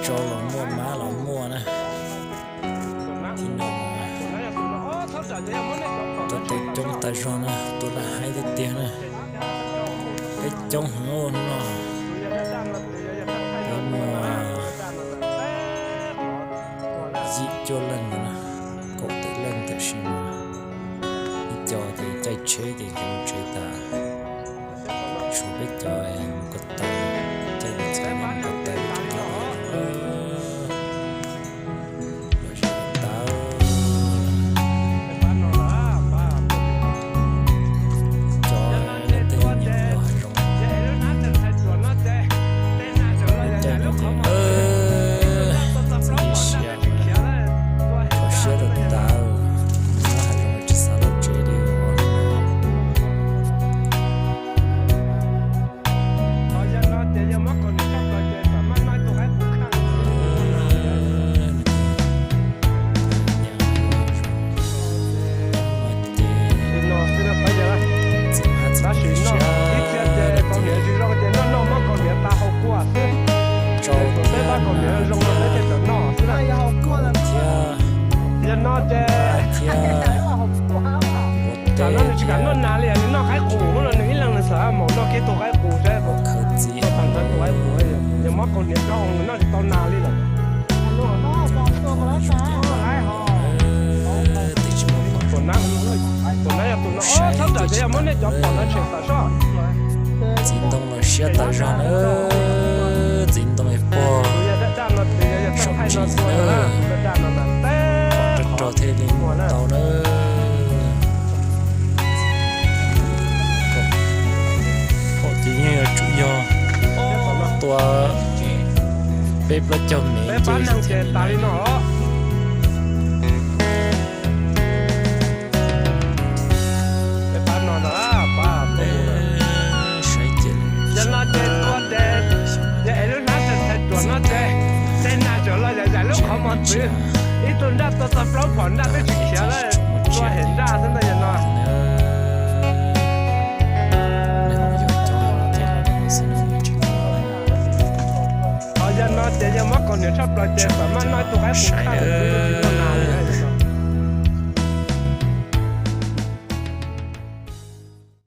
Tsov los muaj, mab los muaj na. Thib no tuaj tau coob tas zog na, tuaj laj haib tiag tiag na. Peb coob heev hnub no, peb muaj yim cuaj leej no, kaum tawm leej tam sim no. Ib co ces caij tsheb ces mus tsev tas, tshuav peb cov mus ko taw, caij tsheb mus ko taw. Lawv tsis tau, cov leej twg nyiam nyob hav zoov, lub caij no ces txiv siab, kho siab tawv tawv, nyob hav zoov tsis xav los tsev li os. Tab sis no ib txhia ces kaus hniav tsis zoo ces noj noj muab kaus hniav tas hau kua xwb. Thaum peb pab kaus hniav zoo no peb thiaj txawm noj xwb na. Yog no ces tam no nws tsis kam noj nas li, nws noj qaib qus no, nws ib leeg nws xav mus noj kiag tus qaib qus saib, tus tag ntawd tus qaib qus, yog muab kaus hniav rau nws noj tsis tau nas li lawm. Tus nab, tus nab yog tus no, txhob rawm ces yog muab nej cov phom no tshem tawm soj. Txiv ntoo los siab tas zog na, txiv ntoo pog saum ntsis na, pom rog rog thiaj li muag tau na. Phom ces yeej yuav tsum yog tua peb plaub caug mev ces tas li no. Yog no ces tua ces yog es lub hnab txhais txhais ruam no ces tej nas tseem los yam yam lub qhov mos txwv, ib tug nraj tua tau plaub phom nraj twb tsis khiav lawm, tua hem nraj xwb ntag yog no. Ho yog no ces yog muab kaus hniav tshaj plaws ces kom maj noj tus qaib qus tag.